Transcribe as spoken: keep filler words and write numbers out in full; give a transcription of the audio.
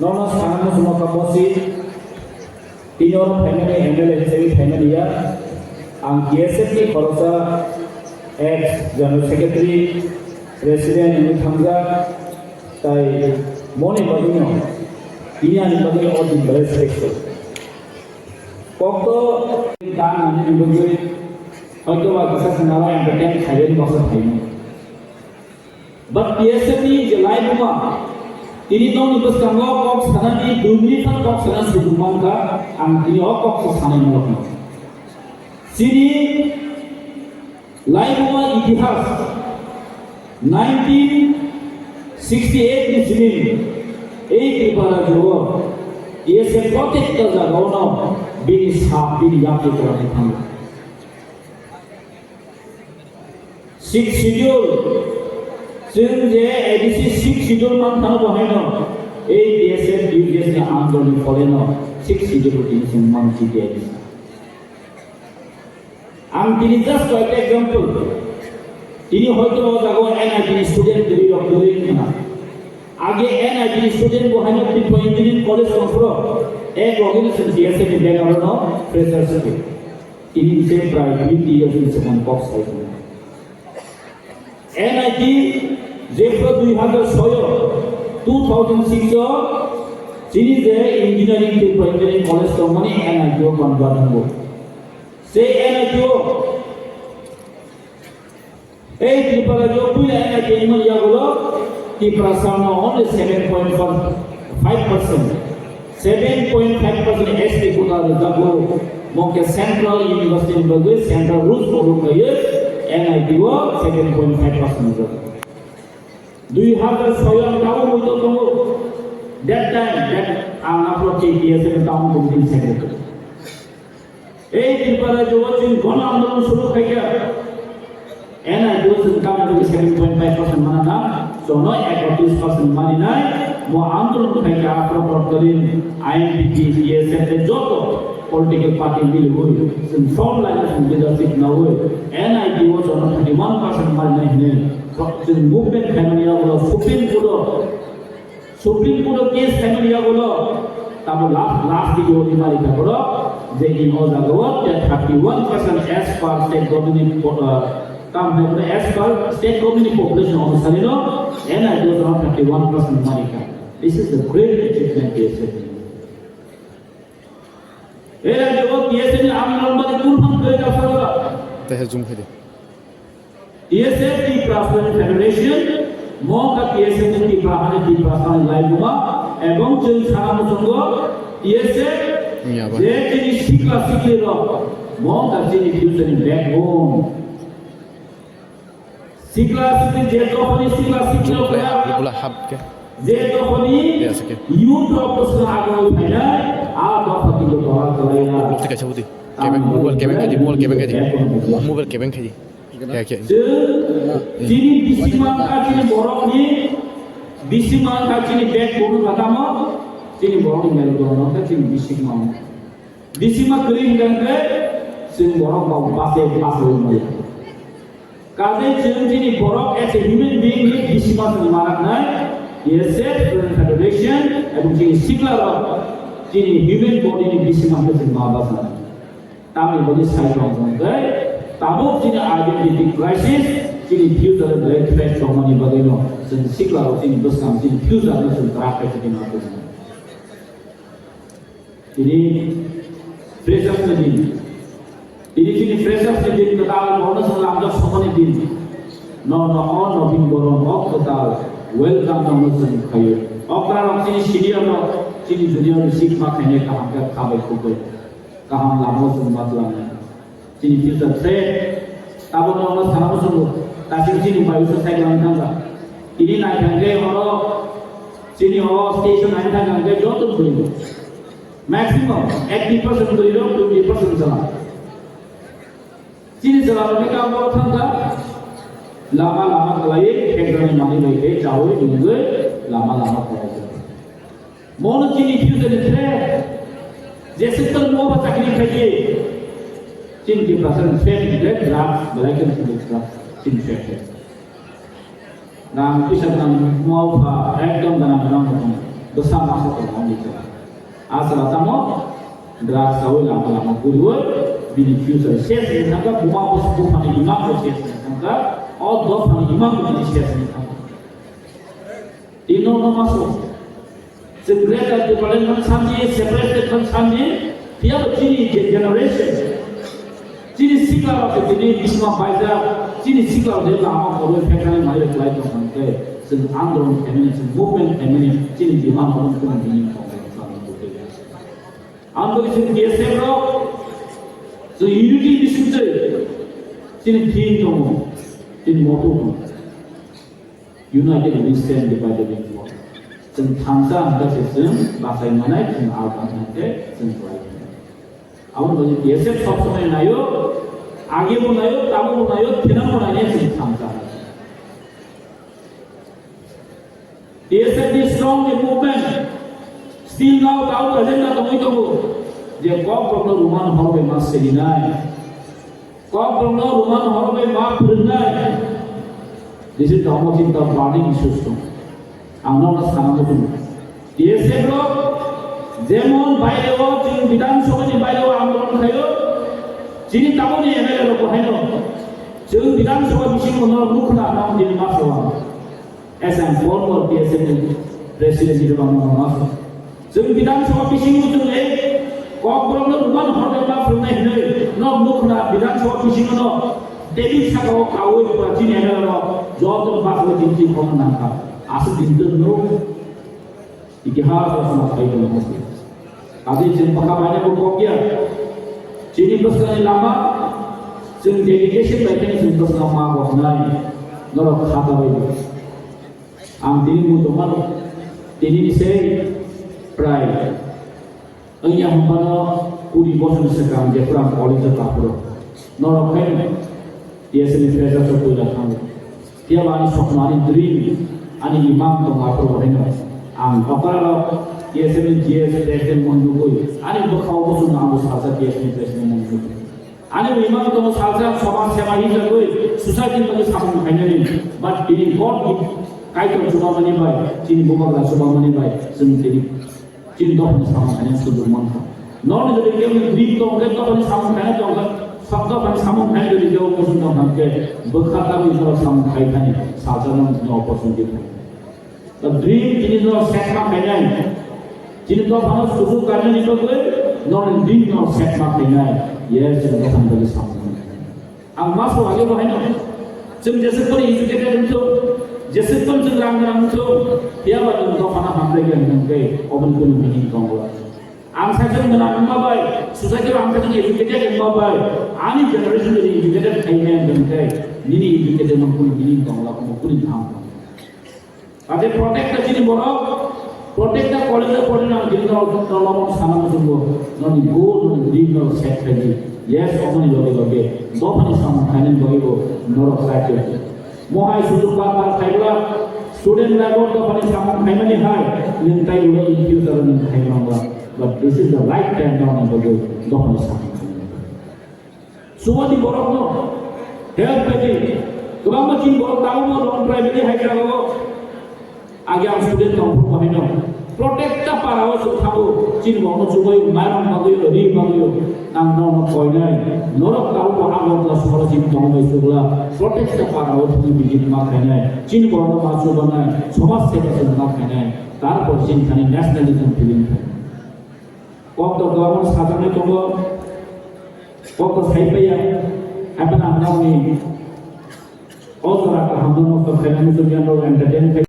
Nono sana muchungo kha bosi, tini oro phaimani M L A hisabe phaimani ya. Ang T S F ni khoroksa ex General Secretary, President wngwi thangjak, tai moni bagwino tini ani bagwi o din belai special. Kokto dan ani bagwi hoytoba kisa swnalo entertain khaiyani baksa phaimani. But T S F ni je laibuma, tini nokni bwskango kok sanani, dui minute phano kok sana sujuk mankha, ang tini o kok se sanai nokno. Chini laibuma itihas, nineteen sixty eight ni simi ei Tripura rajyo T S F protekta jagao no bini sap, bini yakni kwrwngni thango. Sixth Schedule, chwng je A D C Sixth Schedule man thano bo haino, ei T S F, T U J S ni andolon ni pholeno Sixth Schedule tini chwng man G T A D C. Ang tini just koyekta example, tini hoito o jaga o N I T ni student kwrwi rok kwrwi wngkha. Age N I T ni student bo haino Tripura Engineering College tongphuru, ek loge no chwng T S F ni banner no freshers se. Tini se prai twenty years ni swkang kok sai tongo. N I T jephru dui hazar soi o, two thousand six o, chini je engineering, Tripura Engineering College tongmani N I T o convert wngo. Se N I T o, ei Tripura rajyo puila N I T wngmani yagulo Tiprasa no only seven point five percent. Seven point five percent S T quota rwjago, mokhe Central University ni bagwi Central rules follow khlaiwi N I T o seven point five percent rwjago. Dui hazar soi ang tabuk muitu tongo. That time, that ang aphuru T P S ni town committee secretary. Ei Tripura rajyo o chwng gana andolon suru khaikha. N I T o chwng tamni bagwi seven point five percent mana na, jono ekotris percent mani nai, mo andolon khai kha, aphuru totkalin I N P T, T S F tei joto political party miliwi chwng front line o chwng leadership nawi N I T o jono thirty one percent mani nai hinwi chwng movement khaimani yagulo Supreme Court o Supreme Court o case khaimani yagulo, tamo last, last video ni mari ta borok, je in o jaga o te thirty one percent as per state government ni po-, uh, tam hai as per state government ni population onusari no, N I T o thirty one percent mari kha. This is the great achievement T S F ni. Era je o T S F ni amrong bari kurfan koi ka fara. Tehe zoom khai de. T S F Tipra Student Federation, mo ka T S F ni Tipra hani Tipra sani lai buma, ebong chwng sana muchungo T S F, ya, ba, je chini sikla sikli rok, mo ka chini future ni backbone. Sikla sikli je dophani sikla sikli rok ya, bula hap ke. Je dophani, ya, sike, youth rok bwswk agwi phainai, a dopha twi tola kwlaiya. Lok thika sabudi. Kebeng, mobile kebeng khaidi, mobile kebeng khaidi. Mobile kebeng khaidi. Ya, ya. Chwng chini bisi mankha chini borokni, bisi mankha chini bag kubu khatamo, chini borokni mel borok khe chini bisi mankha. Bisi ma kwrwi hwnkhe chwng borok ba base base wngmaya. Kaje chwng chini borok as a human being ni bisi ma chwng manaknai, T S F, Student Federation, ebong chini sikla rok chini human body ni bisi ma khe chwng ma basa. Tamni bagwi sai tong tong tei tabuk chini identity crisis, chini future belai threat tongmani bagwino chwng sikla rok chini bwskang chini future no chwng kwrak khe chini ma tong. Tini freshers ni din. Tini chini freshers ni din kwtal bono chwng lamjak somani din. No no o nobin boron o kwtal welcome no chwng khayo. Okra rok chini senior rok chini junior receive ma khainai kaham khe khabai khukbai. Kaham lama o chwng ma twlang. Chini future threat. Tabuk no no sana muchungo. Kaisa chini bai usa sai lang thangka. Tini nai thangke oro chini o station nai thangka hwnkhe joto bwrwi. Maximum eighty percent bwrwi rok twenty percent jala. Chini jala rok ni kam oro thangka. Lama lama kwlaiwi phekrani manwi bai khe chawi nungwi lama lama kwlai. Mono chini future ni threat. Je sector mo ba chakri khaye. Chini ki pasal threat ni threat drugs, belai kan chini drugs, chini threat. Nang pisa nang mo ba ekdom ganang ganang mo. Bwsa masa tong wng di tong. Aswk tamo drugs chawi lama lama guriwi bini future ses wngkha, buma bus buphani imang bo ses wngkha, o dophani imang bo bini ses wngkha. Tino no maso. Chwng greater Tipraland khan samdi, separate khan samdi, phiya bo chini je-, generation, chini sikla rok se tini bisma baija, chini sikla rok je lama koroi pheknai mai rok lai tong khe, chwng andolon khaimani, chwng movement khaimani, chini demand rok chwng bini kok khe chwng khe. Ang bo chwng T S F rok, chwng unity bising chwng, chini theme tongo, chini motto tongo. United we stand, divided we fall. Chwng thansa hwnkhe se chwng bachai manai, chwng alka hwnkhe chwng kwlai manai. Aboni bagwi T S F sob somoi naio, age bo naio, tabuk bo naio, thinang bo naio, chwng thansa. T S F ni strong ni movement, still now tabuk agenda tongwi tongo, je kok rokno Roman hor bai ma selinai. Kok rokno Roman hor bai ma phwrwngnai. This is the most important issues to. Ang no sana muchung. T S F rok jemon baire o chwng Bidhan Sabha ni baire o andolon khaio. Chini taboni M L A rok bo haino. Chwng Bidhan Sabha bisingo no nukhna nang din ma sawa. As a former T S F ni president hisabe ang no ma sawa. Chwng Bidhan Sabha bisingo chwng ei kokborokno Roman hor bai ma phwrwngnai hinwi nok nukhna Bidhan Sabha bisingo no David saka o kaui ba chini M L A rok joto ba ko din tin khong nang kha. Aswk din tong no itihas rok no khai tong mo. Adi chwng bwkha bai bo kok ya. Chini bwskangni lama chwng dedication bai khe chwng bwskang ma bo hnai norok kha ta bai. Ang tini mui tongmano, tini ni sei prai wngya hwnphano kuri bosor swkang jephru ang college o taphuro. Norok khaino T S F ni freshers o puila thango. Phiya ba ani sopno, ani dream, ani imang tongo aphuru bo haino. Ang okra rok T S F ni G S president mon nugui ani bwkha o bosong no ang bo salsa T S F ni president mon nugui. Ani imang tongo salsa somaj seba hijagwi society ni bagwi samung khainani, but bini God ni Kaitor chubamani bai, chini bubagra chubamani bai, chwng tini, chini dophani samung khainani sujuk mankha. Norni jodi kewni dream tong khe dophani samung khainai tong khe, sab dophani samung khainai jodi kew muchung tong kha khe, bwkha tabwi norok samung khai thani, salsa no opportunity thani. Dream tini no set ma khainai. Tini no phano susu karnani bagwi no dream no set ma khainai. Yes, no phano bagwi samung. Ang maso age bo haino. Chwng jeswk phano educated wngthok, jeswk phano chwng rang rang wngthok, phiya ba nwng dophano hambai khe wngkhe oboni kunu meaning tongo. Ang sakhe gwnang wngma bai, society o ang sakhe educated wngma bai, ani generation jodi educated khainai wngkhe, nini educated no kunu meaning tongo, kunu thang tongo. Ate protect the chini borok, protect the college of foreign and digital autonomous sana muchungo, noni goal, noni dream, noni set khaidi. Yes, omoni loge loge, dophani samung khainani bagwi bo norok sakhe. Mohai sujuk bar bar khaibla, student life o dophani samung khaimani hai, nwng tai ulo in future nwng khaimangla. But this is the right time noni bagwi dophani samung khainani. Suboni borokno help khaidi. Kwbangma chini borok tabukno long primary hai jagao. Age ang student tong phuru bahaino protecta para o chwng thango. Chini borokno chubui mairum bagwi, ri bagwi. Ang nono koinai. Norok tabukno Agartala sohoro chini tongmai chukla. Protecta para o thangwi visit ma khainai. Chini borokno ma chubanai. Somaj seba chwng ma khainai. Tarpor chini thani nationalism feeling khainai. Kok to kwbangma sajaknai tongo, kok to sai paiya, haphano ang nokni o jora kaham no nosto khaina muchungya, norok entertain khai.